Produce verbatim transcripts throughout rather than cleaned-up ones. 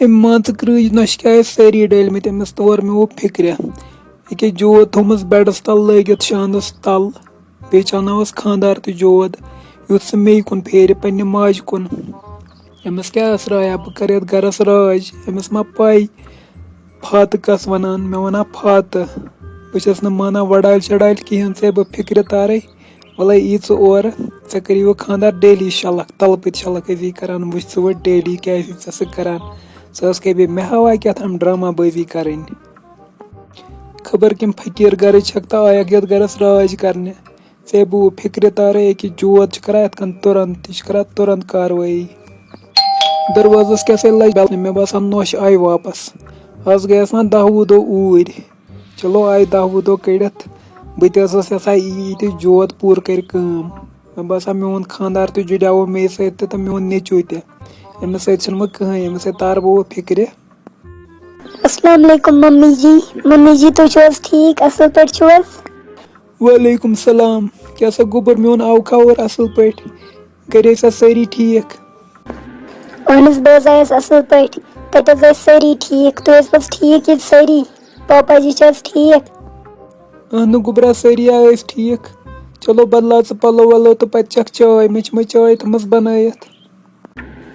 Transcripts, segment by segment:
أمۍ مان ژٕ کرٛیٖج نۄشہِ کیٛاہ ٲسۍ سٲری ڈٔلۍ مٕتۍ، أمِس توٚر مےٚ وُہ فِکرِ۔ أکیٛاہ جود تھوٚومُس بیڈَس تَل لٲگِتھ شانَس تَل، بیٚیہِ چانٲوَس خانٛدار تہِ جود۔ یُتھ سُہ مے کُن پھیرِ، پنٛنہِ ماجہِ کُن۔ أمِس کیٛاہ ٲس رایا؟ بہٕ کَرٕ یَتھ گَرَس راج۔ أمِس ما پَے فاتہٕ کَس وَنان؟ مےٚ وَنان فاتہٕ۔ بہٕ چھَس نہٕ مانان وۄڈالۍ شۄڈالۍ کِہیٖنۍ، ژےٚ بہٕ فِکرِ تارَے۔ وَلَے یی ژٕ اورٕ، ژےٚ کٔرِو خانٛدار ڈیلی شلکھ، تَلہٕ پٔتۍ شلکھ ٲسی کَران۔ وٕچھ ژٕ وۄنۍ ڈیلی کیٛاہ ٲسی ژےٚ سۭتۍ کَران۔ ژٕ ٲسکھے بیٚیہِ مےٚ ہاوان کیٛاہ تام ڈرامہ بٲزی کَرٕنۍ۔ خبر کَمہِ فقیٖر گَرٕچ چھَکھ تہٕ آیَکھ یَتھ گَرَس راج کَرنہِ۔ ژےٚ بہٕ فِکرِ تارَے، أکیٛاہ جود چھُ کَران یَتھ کَن تُرنٛت، یہِ چھُ کَران تُرنٛت کاروٲیی۔ دروازَس کیٛاہ سا لَجہِ بیل، مےٚ باسان نۄش آیہِ واپَس۔ آز گٔیَس وۄنۍ دَہ وُہ دۄہ اوٗرۍ۔ چلو، آیہِ دَہ وُہ دۄہ کٔڑِتھ۔ بہٕ تہِ ٲسٕس یَژھان یی تہٕ جود پوٗرٕ کَرِ کٲم۔ مےٚ باسان، میون خانٛدار تہِ جُڑیوو مے سۭتۍ تہِ تہٕ میون نیٚچوٗ تہِ۔ أمِس سۭتۍ چھُنہٕ وۄنۍ کٕہٕنۍ، أمِس سۭتۍ تارٕ بہٕ وۄنۍ فِکرِ۔ السلام علیکم ممی جی۔ ممی جی، تُہۍ چھِو حظ ٹھیٖک؟ اَصٕل پٲٹھۍ چھِو حظ؟ وعلیکم السلام۔ کیٛاہ سا گوٚبُر میون، آوکھا اورٕ اَصٕل پٲٹھۍ؟ گَرِ ٲسیا سٲری ٹھیٖک؟ اہن حظ، بہٕ حظ آیَس اَصٕل پٲٹھۍ۔ تَتہِ حظ ٲسۍ سٲری ٹھیٖک۔ تُہۍ ٲسِو حظ ٹھیٖک ییٚتہِ سٲری؟ پاپا جی چھِ حظ ٹھیٖک؟ اہنُو گوٚبرا، سٲری آے أسۍ ٹھیٖک۔ چلو، بدلاو ژٕ پَلو وَلو تہٕ پَتہٕ چَکھ چاے۔ مےٚ چھِ مےٚ چاے تھٲمٕژ بَنٲیِتھ۔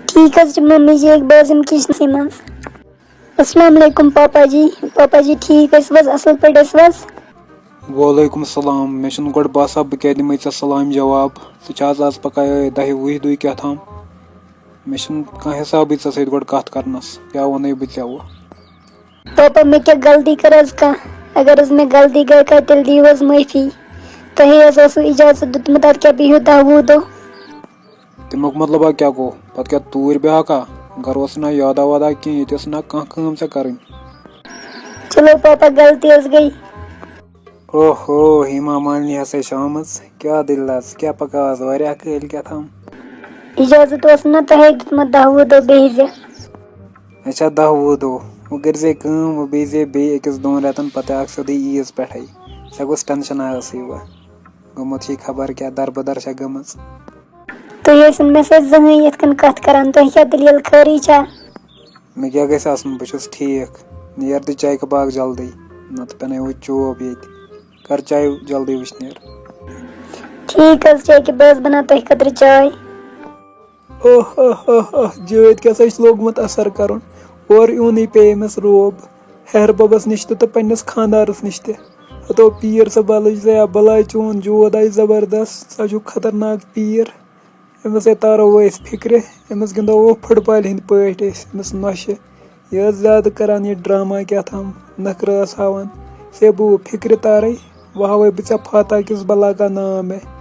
ٹھیٖک حظ چھُ ممی جی، ییٚکہِ بہٕ حظ یِمہٕ کِچنَسٕے منٛز۔ السلام علیکم پاپا جی۔ پاپا جی، ٹھیٖک ٲسِو حظ؟ اَصٕل پٲٹھۍ ٲسِو حظ؟ وعلیکم السلام۔ مےٚ چھُنہٕ گۄڈٕ باسان بہٕ کیٛاہ دِمَے ژےٚ سلامہِ جواب۔ ژٕ چھِ حظ آز پَکان یِہوٚے دَہہِ وُہہِ دۄہہِ کیٛاہ تام۔ مےٚ چھُنہٕ کانٛہہ حِسابٕے ژےٚ سۭتۍ گۄڈٕ کَتھ کَرنَس۔ کیٛاہ وَنَے بہٕ ژےٚ وۄنۍ؟ پاپا، مےٚ کیٛاہ غلطی کٔر حظ کانٛہہ؟ اگر حظ مےٚ غلطی گٔے کانٛہہ، تیٚلہِ دِیِو حظ معٲفی۔ تۄہے حظ اوسوُ اِجازت دیُتمُت، اَدٕ کیٛاہ بِہِو دَہ وُہ دۄہ؟ تَمیُک مطلبا کیٛاہ گوٚو؟ پَتہٕ کیٛاہ توٗرۍ بیٚہکھا؟ گَرٕ اوس نہ یادہ وادہ کینٛہہ، ییٚتہِ ٲس نہ کانٛہہ کٲم ژےٚ کَرٕنۍ۔ چلو پاپا، غلطی حظ گٔے۔ اوہو، ہیما مالنی ہسا چھِ آمٕژ۔ کیٛاہ دٔلیٖلہ؟ ژٕ کیٛاہ پکان آز واریاہ کٲلۍ کیٛاہ تام؟ اجازت اوس نہ تۄہے دیُتمُت دَہ وُہ دۄہ بیٚہزِ۔ اچھا، دَہ وُہ دۄہ۔ وۄنۍ کٔرۍ زِ کٲم، وۄنۍ بیٚہزِ بیٚیہِ أکِس دۄن رٮ۪تن، پتہٕ آکھ سیوٚدُے عیٖز پٮ۪ٹھے۔ ژےٚ کُس ٹٮ۪نشنا ٲسٕے وۄنۍ؟ گوٚمُت چھُے خبر کیٛاہ، دربٕدر چھےٚ گٔمٕژ۔ تُہۍ ٲسِو نہٕ مےٚ سۭتۍ زٕہٕنۍ یِتھ کٔنۍ کتھ کران، تۄہہِ کیٛاہ دٔلیٖل، خٲرٕے چھا؟ مےٚ کیٛاہ گژھِ آسُن، بہٕ چھُس ٹھیٖک۔ نیر تہٕ چایہِ کپ اکھ جلدی، نتہٕ پٮ۪نَے وۄنۍ چوب ییٚتہِ۔ کر چایہِ جلدی وٕشنیر۔ ٹھیٖک حظ چھُ، ییٚکیٛاہ بہٕ حظ بناو تۄہہِ خٲطرٕ چاے۔ اوہ، اوہ، اوہ، اوہ، جٲدۍ کیٛاہ سا چھُ لوگمُت اثر کرُن۔ اورٕ یِونٕے پیٚیہِ أمِس روب۔ ہیہر ببس نِش تہِ تہٕ پننِس خانٛدارس نِش تہِ۔ ہتو پیٖر سا بلٕچ زیا بلاے، چون جود آسہِ زبردست، سا چھُ خطرناک پیٖر۔ أمِس ہے تارو أسۍ فِکرِ، أمِس گِنٛدو فُٹ بالہِ ہِنٛدۍ پٲٹھۍ أسۍ أمِس نۄشہِ۔ یہِ ٲس زیادٕ کران یہِ ڈرامہ کیٛاہ تھام، نخرٕ ٲس ہاوان۔ ژےٚ بہٕ فِکرِ تارے، وۄنۍ ہاوے بہٕ ژےٚ فاتح کِس بلاکا نام مےٚ۔